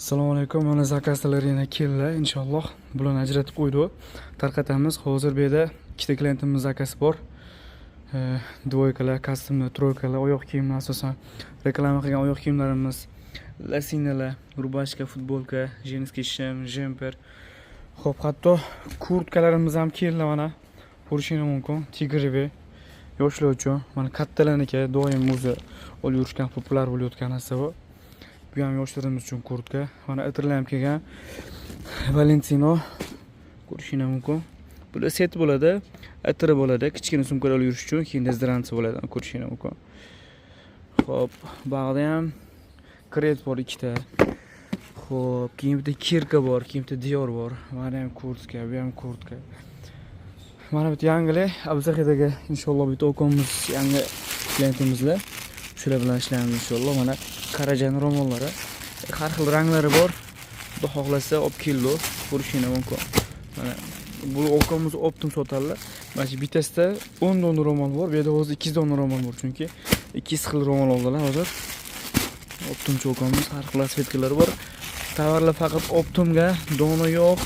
Assalomu alaykum. Mana, zakazlar yana keldi, inshaalloh. Bularni ajratib qo'ydik. Tarqatamiz. Hozir bu yerda ikkita klientimiz zakazi bor. Двойка lar, костюм lar, тройка lar, oyoq kiyimlar, asosan reklama qilgan oyoq kiyimlarimiz, лосина lar, рубашка, футболка, женский shim, jemper. Xo'p, hatto kurtkalarimiz ham keldi mana. Ko'rishingiz mumkin. Тигровый yoshlar uchun. Mana, kattalarniki doim o'zi olib yurishgan, populyar bo'layotgan narsa bu. Bu ham yoshlarimiz uchun kurtka. Mana, atirlar ham kelgan. Valentino, ko'rishingiz mumkin. Bular set bo'ladi, atiri bo'ladi, kichkina sumkalar olib yurish uchun, keyin dezodorant bo'ladi, ko'rishingiz mumkin. Xo'p, bag'da ham Creed bor ikkita. Xo'p, keyin bitta Kirka bor, keyin bitta Dior bor. Mana ham kurtka, bu ham kurtka. Mana bitta yangilik, Abzahidagi inshaalloh bitta ukamiz, yangi klientimizlar. Shular bilan ishlaymiz inshaalloh. Mana, Karajan ro'mollari. Har xil ranglari bor. Xudo xohlasa, olib keldi. Ko'rishingiz mumkin. Mana bu ukamiz оптом sotadilar. Mana shu bittasida 10 dona ro'mol bor. Bu yerda hozir 2 dona ro'mol bor, chunki 2 xil ro'mol oldilar hozir. Оптом chi ukamiz, har xil расцветка lari bor. Tovarlar faqat оптом ga, dona yo'q.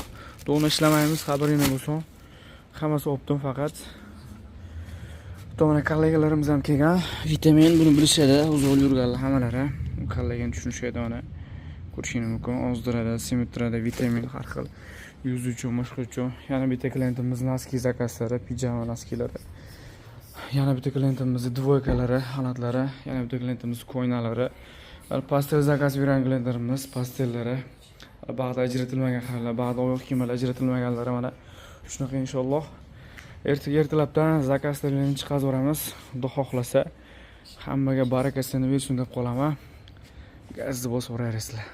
Dona ishlamaymiz, xabaringlar bo'lsin. Hammasi оптом faqat. Hatto mana kollegalarimiz ham kelgan. Vitamin, buni bilishadi, o'zi olib yurganlar hammalari. Kollagen tushunishadi mana. Ko'rishingiz mumkin, ozdiradi, semirtiradi, vitamin har xil yuz uchun, boshqa uchun. Yana bitta klientimiz носки zakazlari, pijama носки lari. Yana bitta klientimiz двойка lari, xalatlari, yana bitta klientimiz koynalari. Постель zakaz bergan klientlarimiz постель lari. Bag'da ajratilmagan xallar, bag'da oyoq kiyimlar ajratilmaganlari, mana shunaqa inshaalloh. Ertaga ertalabdan zakazlarni chiqarib yuboramiz. Xudo xohlasa, hammaga barakasini bersin deb qolaman. Gazni bosib yuborasizlar.